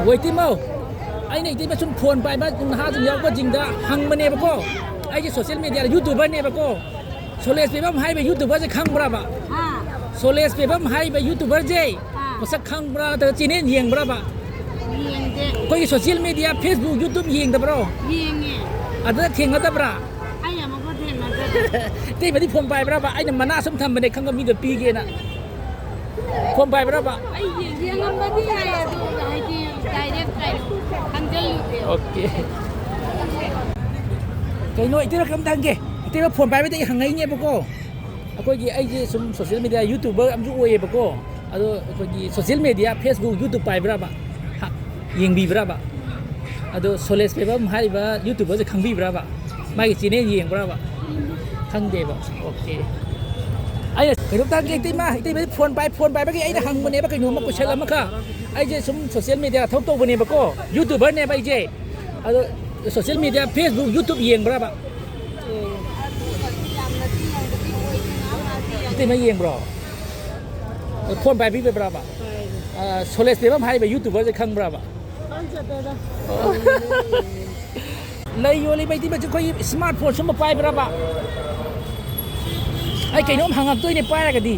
ꯋꯦꯇꯤꯃꯧ, ꯑꯩꯅ ꯏꯇꯩꯃ ꯁꯨꯝ ꯐꯣꯟ ꯄꯥꯏꯕ ꯅꯍꯥꯁꯤꯡ ꯌꯥꯎꯕꯁꯤꯡꯗ ꯍꯪꯕꯅꯦꯕꯀꯣ꯫ ꯑꯩꯁꯦ ꯁꯣꯁꯤꯌꯦꯜ ꯃꯦꯗꯤꯌꯥꯗ ꯌꯨꯇꯨꯕꯔꯅꯦꯕꯀꯣ꯫ ꯁꯣꯂꯦꯁ ꯄꯦꯕꯝ ꯍꯥꯏꯔꯤꯕ ꯌꯨꯇꯨꯕꯔꯁꯦ ꯈꯪꯕ꯭ꯔꯕ? ꯁꯣꯂꯦꯁ ꯄꯦꯕꯝ ꯍꯥꯏꯔꯤꯕ ꯌꯨꯇꯨꯕꯔꯁꯦ ꯃꯁꯛ ꯈꯪꯕ꯭ꯔꯥ ꯅꯠꯇ꯭ꯔꯒ ꯆꯦꯅꯦꯜ ꯌꯦꯡꯕ꯭ꯔꯕ? ꯌꯦꯡꯗꯦ꯫ ꯑꯩꯈꯣꯏꯒꯤ ꯁꯣꯁꯤꯌꯦꯜ ꯃꯦꯗꯤꯌꯥ, ꯐꯦꯁꯕꯨꯛ, ꯌꯨꯇꯨꯕ ꯌꯦꯡꯗꯕ꯭ꯔꯣ? ꯌꯦꯡꯉꯦ꯫ ꯑꯗꯨꯗ ꯊꯦꯡꯅꯗꯕ꯭ꯔꯥ? ꯑꯩ ꯑꯃꯨꯛꯐꯥꯎ ꯊꯦꯡꯅꯗꯦ꯫ ꯏꯇꯩꯃꯗꯤ ꯐꯣꯟ ꯄꯥꯏꯕ꯭ꯔꯕ? ꯑꯩꯅ ꯃꯅꯥ ꯁꯨꯝ ꯊꯝꯕꯅꯦ, ꯈꯪꯕ ꯃꯤꯗꯣ ꯄꯤꯒꯦꯅ꯫ ꯐꯣꯟ ꯄꯥꯏꯕ꯭ꯔꯕ? ꯑꯩ ꯌꯦꯡꯉꯝꯕꯗꯤ ꯌꯥꯏ, ꯑꯗꯨ ꯍꯥꯏꯗꯤ ꯗꯥꯏꯔꯦꯛ ꯀꯩꯅꯣ ꯈꯪꯖꯜꯂꯨꯗꯦ꯫ ꯑꯣꯀꯦ꯫ ꯀꯩꯅꯣ, ꯏꯇꯩꯃ ꯀꯩꯅꯣꯝꯇ ꯍꯪꯒꯦ꯫ ꯏꯇꯩꯃ ꯐꯣꯟ ꯄꯥꯏꯕꯗꯤ ꯑꯩ ꯍꯪꯉꯛꯏꯅꯦꯕꯀꯣ꯫ ꯑꯩꯈꯣꯏꯒꯤ, ꯑꯩꯁꯦ ꯁꯨꯝ ꯁꯣꯁꯤꯌꯦꯜ ꯃꯦꯗꯤꯌꯥ ꯌꯨꯇꯨꯕꯔ ꯑꯃꯁꯨ ꯑꯣꯏꯌꯦꯕꯀꯣ꯫ ꯑꯗꯣ ꯑꯩꯈꯣꯏꯒꯤ ꯁꯣꯁꯤꯌꯦꯜ ꯃꯦꯗꯤꯌꯥ, ꯐꯦꯁꯕꯨꯛ, ꯌꯨꯇꯨꯕ ꯄꯥꯏꯕ꯭ꯔꯕ? ꯍꯥ? ꯌꯦꯡꯕꯤꯕ꯭ꯔꯕ? ꯑꯗꯣ ꯁꯣꯂꯦꯁ ꯄꯦꯕꯝ ꯍꯥꯏꯔꯤꯕ ꯌꯨꯇꯨꯕꯔꯁꯦ ꯈꯪꯕꯤꯕ꯭ꯔꯕ? ꯃꯥꯒꯤ ꯆꯦꯅꯦꯜ ꯌꯦꯡꯕ꯭ꯔꯕ? ꯈꯪꯗꯦꯕ꯫ ꯑꯣꯀꯦ꯫ ꯑꯩꯅ ꯀꯩꯅꯣꯝꯇ ꯍꯪꯒꯦ, ꯏꯇꯩꯃ, ꯏꯇꯩꯃꯗꯤ ꯐꯣꯟ ꯄꯥꯏ-, ꯐꯣꯟ ꯄꯥꯏꯕꯒꯤ ꯑꯩꯅ ꯍꯪꯕꯅꯦꯕ ꯀꯩꯅꯣꯝꯃ, ꯀꯣꯏꯁꯟ ꯑꯃꯈꯛ꯫ ꯑꯩꯁꯦ ꯁꯨꯝ ꯁꯣꯁꯤꯌꯦꯜ ꯃꯦꯗꯤꯌꯥ ꯊꯕꯛ ꯇꯧꯕꯅꯦꯕꯀꯣ, ꯌꯨꯇꯨꯕꯔꯅꯦꯕ ꯑꯩꯁꯦ꯫ ꯑꯗꯣ ꯁꯣꯁꯤꯌꯦꯜ ꯃꯦꯗꯤꯌꯥ, ꯐꯦꯁꯕꯨꯛ, ꯌꯨꯇꯨꯕ ꯌꯦꯡꯕ꯭ꯔꯕ? ꯏꯇꯩꯃ ꯌꯦꯡꯕ꯭ꯔꯣ? ꯐꯣꯟ ꯄꯥꯏꯕꯤꯕ꯭ꯔꯕ? ꯑ, ꯁꯣꯂꯦꯁ ꯄꯦꯕꯝ ꯍꯥꯏꯔꯤꯕ ꯌꯨꯇꯨꯕꯔꯁꯦ ꯈꯪꯕ꯭ꯔꯕ? ꯂꯩ ꯌꯣꯜꯂꯤꯕ ꯏꯇꯩꯃꯁꯦ ꯑꯩꯈꯣꯏꯒꯤ ꯁ꯭ꯃꯥꯔꯠ ꯐꯣꯟ ꯁꯨꯝꯕ ꯄꯥꯏꯕ꯭ꯔꯕ? ꯑꯩ ꯀꯩꯅꯣꯝ ꯍꯪꯉꯛꯇꯣꯏꯅꯦ ꯄꯥꯏꯔꯒꯗꯤ꯫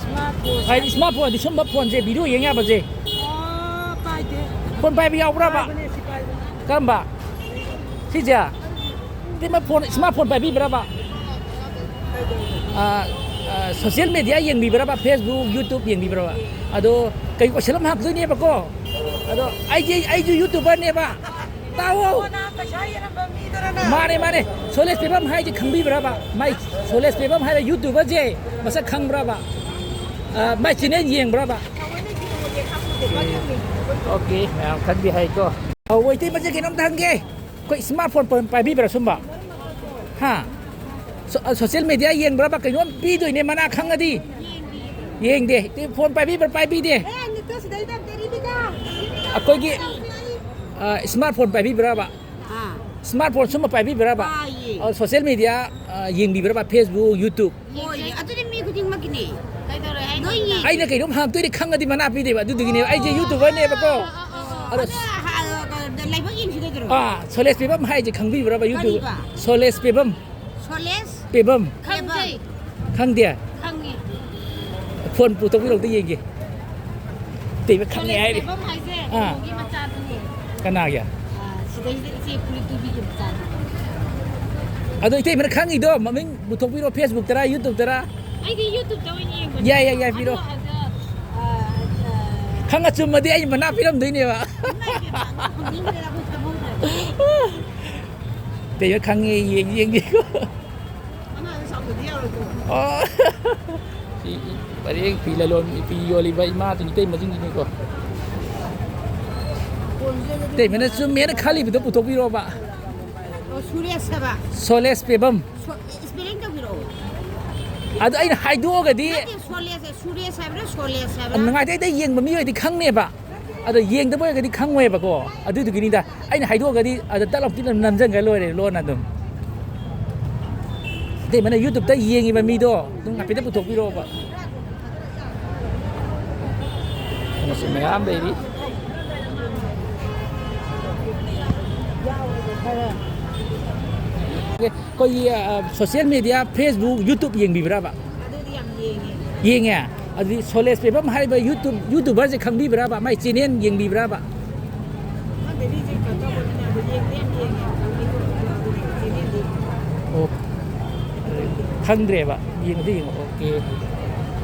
Smart phone. ꯍꯥꯏꯗꯤ ꯁ꯭ꯃꯥꯔꯠ ꯐꯣꯟꯗꯤ ꯁꯨꯝꯕ ꯐꯣꯟꯁꯦ ꯚꯤꯗꯤꯑꯣ ꯌꯦꯡ ꯌꯥꯕꯁꯦ꯫ ꯑꯣ, ꯄꯥꯏꯗꯦ꯫ ꯐꯣꯟ ꯄꯥꯏꯕ ꯌꯥꯎꯕ꯭ꯔꯕ? ꯄꯥꯏꯕꯅꯦ, ꯁꯤ ꯄꯥꯏꯕꯅꯦ꯫ ꯀꯔꯝꯕ? ꯁꯤꯁꯦ? ꯏꯇꯩꯃ ꯐꯣꯟ, ꯁ꯭ꯃꯥꯔꯠ ꯐꯣꯟ ꯄꯥꯏꯕꯤꯕ꯭ꯔꯕ? ꯑ, ꯑ, ꯁꯣꯁꯤꯌꯦꯜ ꯃꯦꯗꯤꯌꯥ ꯌꯦꯡꯕꯤꯕ꯭ꯔꯕ? ꯐꯦꯁꯕꯨꯛ, ꯌꯨꯇꯨꯕ ꯌꯦꯡꯕꯤꯕ꯭ꯔꯕ? ꯑꯗꯣ ꯀꯩ ꯀꯣꯏꯁꯟ ꯑꯃ ꯍꯪꯉꯛꯇꯣꯏꯅꯦꯕꯀꯣ꯫ ꯑꯗꯣ ꯑꯩꯁꯦ, ꯑꯩꯁꯨ ꯌꯨꯇꯨꯕꯔꯅꯦꯕ꯫ ꯇꯥꯎꯑꯣ꯫ ꯀꯣꯟꯅ ꯄꯩꯁꯥ ꯌꯦꯟꯅꯕ ꯃꯤꯗꯨꯔꯅ? ꯃꯥꯅꯦ, ꯃꯥꯅꯦ꯫ ꯁꯣꯂꯦꯁ ꯄꯦꯕꯝ ꯍꯥꯏꯁꯦ ꯈꯪꯕꯤꯕ꯭ꯔꯕ? ꯃꯥꯏ ꯁꯣꯂꯦꯁ ꯄꯦꯕꯝ ꯍꯥꯏꯕ ꯌꯨꯇꯨꯕꯔꯁꯦ ꯃꯁꯛ ꯈꯪꯕ꯭ꯔꯕ? ꯑ, ꯃꯥꯏ ꯆꯦꯅꯦꯜ ꯌꯦꯡꯕ꯭ꯔꯕ? ꯊꯑꯣꯏꯅ ꯌꯦꯡꯉꯨꯗꯦ, ꯈꯪꯉꯨꯗꯦ, ꯄꯪꯌꯦꯡ ꯌꯦꯡꯉꯤ꯫ ꯑꯣꯀꯦ, ꯃꯌꯥꯝ ꯈꯪꯗꯦ ꯍꯥꯏꯀꯣ꯫ ꯑ, ꯋꯦꯇꯤꯃꯁꯦ ꯀꯩꯅꯣꯝꯇ ꯍꯪꯒꯦ꯫ ꯑꯩꯈꯣꯏ ꯁ꯭ꯃꯥꯔꯠ ꯐꯣꯟ ꯄ-, ꯄꯥꯏꯕꯤꯕ꯭ꯔꯥ ꯁꯨꯝꯕ? ꯍꯥ? ꯁꯣ-, ꯑ, ꯁꯣꯁꯤꯌꯦꯜ ꯃꯦꯗꯤꯌꯥ ꯌꯦꯡꯕ꯭ꯔꯕ? ꯀꯩꯅꯣꯝ ꯄꯤꯗꯣꯏꯅꯦ ꯃꯅꯥ ꯈꯪꯉꯗꯤ꯫ ꯌꯦꯡꯗꯦ꯫ ꯐꯣꯟ ꯄꯥꯏꯕꯤꯕ꯭ꯔꯥ, ꯄꯥꯏꯕꯤꯗꯦ? ꯑꯦ, ꯅꯠꯇꯦ, ꯁꯤꯗꯩꯗ ꯑꯝꯇ ꯔꯤꯕꯤꯀꯥ, ꯔꯤꯕꯤꯀꯥ, ꯑꯩꯈꯣꯏꯒꯤ, ꯇꯧꯁꯦ ꯑꯩ꯫ ꯑ, ꯁ꯭ꯃꯥꯔꯠ ꯐꯣꯟ ꯄꯥꯏꯕꯤꯕ꯭ꯔꯕ? ꯑꯥ꯫ ꯁ꯭ꯃꯥꯔꯠ ꯐꯣꯟ ꯁꯨꯝꯕ ꯄꯥꯏꯕꯤꯕ꯭ꯔꯕ? ꯄꯥꯏꯌꯦ꯫ ꯑ, ꯁꯣꯁꯤꯌꯦꯜ ꯃꯦꯗꯤꯌꯥ, ꯑ, ꯌꯦꯡꯕꯤꯕ꯭ꯔꯕ? Facebook, YouTube? ꯍꯣꯏ, ꯑꯗꯨꯗꯤ ꯃꯤ ꯈꯨꯗꯤꯡꯃꯛꯀꯤꯅꯦ꯫ ꯀꯩꯗꯧꯔꯦ ꯍꯥꯏꯅꯣ? ꯅꯣꯏ ꯑꯩꯅ ꯀꯩꯅꯣꯝ ꯍꯥꯡꯇꯣꯏꯅꯤ ꯈꯪꯉꯗꯤ ꯃꯅꯥ ꯄꯤꯗꯦꯕ, ꯑꯗꯨꯗꯨꯒꯤꯅꯦꯕ ꯑꯩꯁꯦ YouTuberꯅꯦꯕꯀꯣ꯫ ꯑꯗꯣ ꯑꯗ ꯍꯥ-, ꯂꯥꯏꯕꯛ ꯌꯦꯡꯁꯤ ꯀꯩꯗꯧꯔꯣ? ꯑꯥ, ꯁꯣꯂꯦꯁ ꯄꯦꯕꯝ ꯍꯥꯏꯁꯦ ꯈꯪꯕꯤꯕ꯭ꯔꯕ? YouTube ꯀꯔꯤꯕ? ꯁꯣꯂꯦꯁ ꯄꯦꯕꯝ꯫ ꯁꯣꯂꯦꯁ? ꯄꯦꯕꯝ꯫ ꯈꯪꯖꯩ꯫ ꯈꯪꯗꯦ? ꯈꯪꯉꯤ꯫ ꯐꯣꯟ ꯄꯨꯊꯣꯛꯄꯤꯔꯛꯇ ꯌꯦꯡꯒꯦ꯫ ꯇꯦꯕ ꯈꯪꯉꯦ ꯁꯣꯂꯦꯁ ꯍꯥꯏꯔꯤ꯫ ꯄꯦꯕꯝ ꯍꯥꯏꯁꯦ ꯑꯥ꯫ ꯀꯩꯅꯣꯒꯤ ꯃꯆꯥꯗꯨꯅꯦ꯫ ꯀꯅꯥꯒꯤ? ꯑꯥ, ꯁꯤꯗꯩꯁꯤꯗ ꯏꯆꯦ ꯐꯨꯔꯤꯠ ꯇꯨꯕꯤꯒꯤ ꯃꯆꯥꯗꯣ꯫ ꯑꯗꯣ ꯏꯇꯩꯃꯅ ꯈꯪꯉꯤꯗꯣ ꯃꯃꯤꯡ ꯄꯨꯊꯣꯛꯄꯤꯔꯣ, Facebook ꯇꯔꯥ, YouTube ꯇꯔꯥ? ꯑꯩꯗꯤ YouTube ꯇ ꯑꯣꯏꯅ ꯌꯦꯡꯕꯅꯦ꯫ ꯌꯥꯏ, ꯌꯥꯏ, ꯌꯥꯏ, ꯄꯤꯔꯣ꯫ ꯑꯗꯣ ꯑꯗ, ꯑ, ꯑ, ꯈꯪꯉ ꯆꯨꯝꯃꯗꯤ ꯑꯩ ꯃꯅꯥ ꯄꯤꯔꯝꯗꯣꯏꯅꯦꯕ꯫ ꯏꯃꯥꯏ ꯄꯦꯝꯃ, ꯑꯉꯥꯡ ꯈꯪꯅꯤꯡꯗ꯭ꯔꯦꯗ, ꯑꯩꯈꯣꯏ ꯈꯪꯍꯧꯗ꯭ꯔꯦ꯫ ꯇꯦꯕ ꯈꯪꯉꯦ, ꯌꯦꯡ-, ꯌꯦꯡꯒꯦꯀꯣ꯫ ꯑꯉꯥꯡꯗꯣ ꯆꯥꯎꯗꯗꯤ ꯌꯥꯔꯣꯏꯗ꯭ꯔꯣ? ꯑꯣ꯫ ꯐꯤ, ꯄꯔꯦꯡ ꯐꯤ ꯂꯂꯣꯟ, ꯐꯤ ꯌꯣꯜꯂꯤꯕ ꯏꯃꯥꯁꯤꯡ, ꯏꯇꯩꯃꯁꯤꯡꯁꯤꯅꯤꯀꯣ꯫ ꯏꯇꯩꯃꯅ ꯆꯨꯝꯃꯦꯅ ꯈꯜꯂꯤꯕꯗꯣ ꯄꯨꯊꯣꯛꯄꯤꯔꯣꯕ꯫ ꯑꯣ, ꯁꯨꯔꯦꯁ ꯍꯥꯏꯕ꯫ ꯁꯣꯂꯦꯁ ꯄꯦꯕꯝ꯫ ꯁꯣ-, spelling ꯇꯧꯕꯤꯔꯛꯑꯣ꯫ ꯑꯗꯣ ꯑꯩꯅ ꯍꯥꯏꯗꯣꯛꯑꯒꯗꯤ ꯅꯠꯇꯦ, ꯁꯣꯂꯦꯁ, ꯁꯨꯔꯦꯁ ꯍꯥꯏꯕ꯭ꯔꯥ, ꯁꯣꯂꯦꯁ ꯍꯥꯏꯕ꯭ꯔꯥ? ꯅꯨꯡꯉꯥꯏꯇꯦ, ꯑꯩꯗ ꯌꯦꯡꯕ ꯃꯤ ꯑꯣꯏꯗꯤ ꯈꯪꯅꯦꯕ꯫ ꯑꯗꯣ ꯌꯦꯡꯗꯕ ꯑꯣꯏꯔꯒꯗꯤ ꯈꯪꯉꯣꯏꯕꯀꯣ꯫ ꯑꯗꯨꯗꯨꯒꯤꯅꯤꯗ꯫ ꯑꯩꯅ ꯍꯥꯏꯗꯣꯛꯑꯒꯗꯤ ꯑꯗ ꯇꯠ ꯂꯥꯎ ꯇꯤꯠ ꯂꯥꯎ ꯅꯝꯖꯟꯈ꯭ꯔ ꯂꯣꯏꯔꯦ ꯂꯣꯟꯅ ꯑꯗꯨꯝ꯫ ꯏꯇꯩꯃꯅ YouTube ꯇ ꯌꯦꯡꯉꯤꯕ ꯃꯤꯗꯣ ꯑꯗꯨꯝ ꯍꯥꯏꯐꯦꯠꯇ ꯄꯨꯊꯣꯛꯄꯤꯔꯛꯑꯣꯕ꯫ ꯑꯃꯁꯨ ꯃꯌꯥꯝ ꯂꯩꯔꯤ꯫ ꯑꯩꯈꯣꯏꯒꯤ, ꯑ, social media, Facebook, YouTube ꯌꯦꯡꯕꯤꯕ꯭ꯔꯕ? ꯑꯗꯨꯗꯤ ꯌꯥꯝ ꯌꯦꯡꯉꯦ꯫ ꯌꯦꯡꯉꯦ? ꯑꯗꯨꯗꯤ ꯁꯣꯂꯦꯁ ꯄꯦꯕꯝ ꯍꯥꯏꯔꯤꯕ YouTube, YouTuber ꯁꯦ ꯈꯪꯕꯤꯕ꯭ꯔꯕ? ꯃꯥꯏ channel ꯌꯦꯡꯕꯤꯕ꯭ꯔꯕ? ꯈꯪꯗꯦ, ꯃꯤꯁꯦ ꯀꯩꯅꯣ ꯇꯧꯕꯅꯤꯅ ꯑꯗꯨ ꯌꯦꯡꯗꯤ ꯌꯥꯝ ꯌꯦꯡꯉꯦ, ꯈꯪꯕꯤꯕ꯭ꯔꯥ? ꯑꯗꯨ channel ꯗꯤ꯫ ꯑꯣ꯫ ꯈꯪꯗ꯭ꯔꯦꯕ꯫ ꯌꯦꯡꯉꯗꯤ ꯌꯦꯡꯉꯣ꯫ ꯑꯣꯀꯦ꯫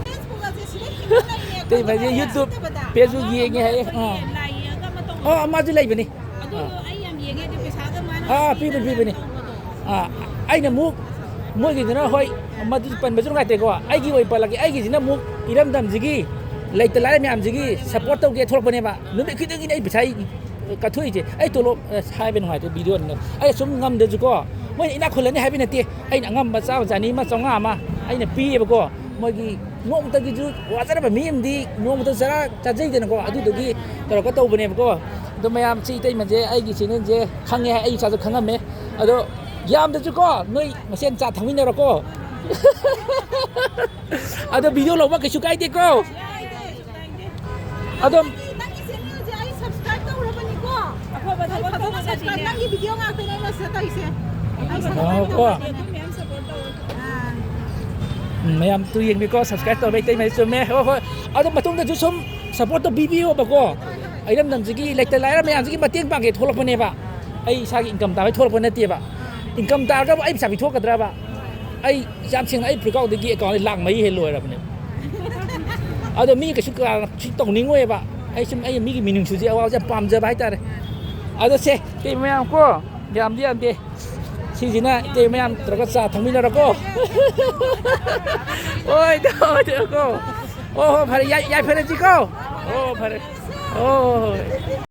Facebook ꯑꯁꯦ ꯁꯤꯗ ꯍꯤꯡꯉ ꯂꯩꯔꯦ꯫ ꯑꯇꯩ ꯃꯥꯁꯦ ꯑꯩꯈꯣꯏ YouTube, ꯁꯤꯠꯇꯕꯗ꯫ Facebook ꯑꯃ ꯌꯦꯡꯉꯦ ꯍꯥꯏꯌꯦ꯫ ꯑꯃ ꯑꯥ꯫ ꯂꯥꯏ ꯌꯦꯛꯑꯒ ꯑꯃ ꯇꯧꯕꯗꯣ꯫ ꯑꯥ, ꯃꯥꯁꯨ ꯂꯩꯕꯅꯤ꯫ ꯑꯗꯨꯗꯣ ꯑꯥ꯫ ꯑꯩ ꯌꯥꯝ ꯌꯦꯡꯉꯦ, ꯑꯗꯨ ꯄꯩꯁꯥꯒ ꯃꯥꯅ ꯑꯥ, ꯄꯤꯕꯅꯤ, ꯄꯤꯕꯅꯤ꯫ ꯇꯧꯕꯗꯣ꯫ ꯑꯥ, ꯑꯩꯅ ꯑꯃꯨꯛ ꯃꯣꯏꯒꯤꯗꯨꯅ, ꯍꯣꯏ, ꯃꯗꯨ ꯄꯟꯕꯁꯨ ꯅꯨꯡꯉꯥꯏꯇꯦꯀꯣ꯫ ꯑꯩꯒꯤ ꯑꯣꯏꯅ ꯄꯜꯂꯒꯦ꯫ ꯑꯩꯒꯤꯁꯤꯅ ꯑꯃꯨꯛ ꯏꯔꯝꯗꯝꯁꯤꯒꯤ ꯂꯩꯇ ꯂꯥꯏꯔ ꯃꯌꯥꯝꯁꯤꯒꯤ support ꯇꯧꯒꯦ ꯊꯣꯛꯂꯛꯄꯅꯦꯕ꯫ ꯅꯨꯃꯤꯠ ꯈꯨꯗꯤꯡꯒꯤꯅꯤ ꯑꯩ ꯄꯩꯁꯥ ꯀꯠꯊꯣꯛꯏꯁꯦ꯫ ꯑꯩ ꯇꯣꯂꯣꯞ, ꯑꯁ, ꯍꯥꯏꯕ ꯅꯨꯡꯉꯥꯏꯇꯦ, video ꯅꯤꯅ꯫ ꯑꯩ ꯁꯨꯝ ꯉꯝꯗ꯭ꯔꯁꯨꯀꯣ, ꯃꯣꯏꯅ ꯏꯅꯥꯛ ꯈꯨꯜꯂꯅꯤ ꯍꯥꯏꯕ ꯅꯠꯇꯦ꯫ ꯑꯩꯅ ꯑꯉꯝꯕ ꯆꯥꯝꯃ, ꯆꯅꯤ ꯑꯃ, ꯆꯥꯝꯃꯉꯥ ꯑꯃ ꯑꯩꯅ ꯄꯤꯌꯦꯕꯀꯣ꯫ ꯃꯣꯏꯒꯤ ꯅꯣꯡꯃꯇꯒꯤꯁꯨ ꯋꯥꯖꯔꯕ ꯃꯤ ꯑꯃꯗꯤ ꯅꯣꯡꯃꯇ ꯆꯔꯥ ꯆꯥꯖꯩꯗꯅꯀꯣ, ꯑꯗꯨꯗꯨꯒꯤ ꯇꯧꯔꯒ ꯇꯧꯕꯅꯦꯕꯀꯣ꯫ ꯑꯗꯣ ꯃꯌꯥꯝ ꯁꯤ ꯏꯇꯩꯃꯁꯦ ꯑꯩꯒꯤ channel ꯁꯦ ꯈꯪꯉꯦ ꯍꯥꯏ, ꯑꯩ ꯏꯁꯥꯁꯨ ꯈꯪꯉꯝꯃꯦ꯫ ꯑꯗꯣ ꯌꯥꯝꯗ꯭ꯔꯁꯨꯀꯣ, ꯅꯣꯏ ꯃꯁꯦꯟ ꯆꯥ ꯊꯛꯃꯤꯟꯅꯔꯣꯀꯣ꯫ ꯑꯗꯣ ꯚꯤꯗꯤꯑꯣ ꯂꯧꯕ ꯀꯩꯁꯨ ꯀꯥꯏꯗꯦꯀꯣ꯫ ꯑꯗꯣ ꯅꯪꯒꯤ ꯆꯦꯅꯦꯜꯁꯦ ꯑꯩ ꯁꯕꯁꯀ꯭ꯔꯥꯏꯕ ꯇꯧꯔꯕꯅꯤꯀꯣ꯫ ꯑꯐꯕ ꯊꯕꯛ ꯐꯖꯅ ꯇꯧꯕꯁꯤꯅꯦ꯫ ꯅꯪꯒꯤ ꯚꯤꯗꯤꯑꯣ ꯉꯥꯛꯇꯅꯦ ꯑꯩꯅ ꯁꯤꯗ ꯇꯧꯔꯤꯁꯦ꯫ ꯑꯐꯕ ꯊꯕꯛ ꯑꯣ, ꯀꯣ꯫ ꯇꯧꯕꯗꯤ ꯑꯗꯨꯝ ꯃꯌꯥꯝ ꯁꯞꯄꯣꯔꯠ ꯇꯧꯋꯦ꯫ ꯑꯥ꯫ ꯎꯝ, ꯃꯌꯥꯝ ꯇꯨ ꯌꯦꯡꯕꯤꯀꯣ, ꯁꯕꯁꯀ꯭ꯔꯥꯏꯕ ꯇꯧꯕ ꯏꯇꯩꯃꯩ ꯆꯨꯝꯃꯦ꯫ ꯍꯣꯏ, ꯍꯣꯏ꯫ ꯑꯗꯣ ꯃꯇꯨꯡꯗꯁꯨ ꯁꯨꯝ ꯁꯞꯄꯣꯔꯠ ꯇꯧꯕꯤꯕꯤꯌꯣꯕꯀꯣ꯫ ꯏꯔꯝꯗꯝꯁꯤꯒꯤ ꯂꯩꯇ ꯂꯥꯏꯔ ꯃꯌꯥꯝꯁꯤꯒꯤ ꯃꯇꯦꯡ ꯄꯥꯡꯒꯦ ꯊꯣꯛꯂꯛꯄꯅꯦꯕ꯫ ꯑꯩ ꯏꯁꯥꯒꯤ ꯏꯟꯀꯝ ꯇꯥꯕꯩ ꯊꯣꯛꯂꯛꯄ ꯅꯠꯇꯦꯕ꯫ ꯏꯟꯀꯝ ꯇꯥꯔꯒꯕꯨ ꯑꯩ ꯄꯩꯁꯥ ꯄꯤꯊꯣꯛꯀꯗ꯭ꯔꯕ? ꯑꯩ ꯌꯥꯝ ꯁꯦꯡꯅ ꯑꯩ ꯄ꯭ꯔꯤꯀꯥꯎꯗꯒꯤ ꯑꯦꯀꯥꯎꯟꯁꯦ ꯂꯥꯛ ꯃꯔꯤ ꯍꯦꯜ ꯂꯣꯏꯔꯕꯅꯦ꯫ ꯑꯗꯣ ꯃꯤ ꯀꯩꯁꯨ ꯀꯌꯥ ꯁꯤ ꯇꯧꯅꯤꯡꯉꯣꯏꯕ꯫ ꯑꯩ ꯁꯨꯝ ꯑꯩ ꯃꯤꯒꯤ ꯃꯤꯅꯨꯡꯁꯤꯁꯦ ꯑꯋꯥꯕꯁꯦ ꯌꯥꯝ ꯄꯥꯝꯖꯕ ꯍꯥꯏꯇꯥꯔꯦ꯫ ꯑꯗꯣ ꯁꯦ, ꯏꯇꯩ ꯃꯌꯥꯝ ꯀꯣ, ꯌꯥꯝꯗꯤ ꯌꯥꯝꯗꯦ꯫ ꯁꯤꯁꯤꯅ ꯏꯇꯩ ꯃꯌꯥꯝ ꯇꯧꯔꯒ ꯆꯥ ꯊꯛꯃꯤꯟꯅꯔꯀꯣ꯫ ꯍꯣꯏ, ꯇꯧꯔꯣ, ꯇꯧꯔꯣꯀꯣ꯫ ꯍꯣꯏ, ꯍꯣꯏ, ꯐꯔꯦ, ꯌꯥꯏ-, ꯌꯥꯏꯐꯔꯁꯤꯀꯣ꯫ ꯍꯣꯏ, ꯐꯔꯦ꯫ ꯍꯣꯏ, ꯍꯣꯏ, ꯍꯣꯏ꯫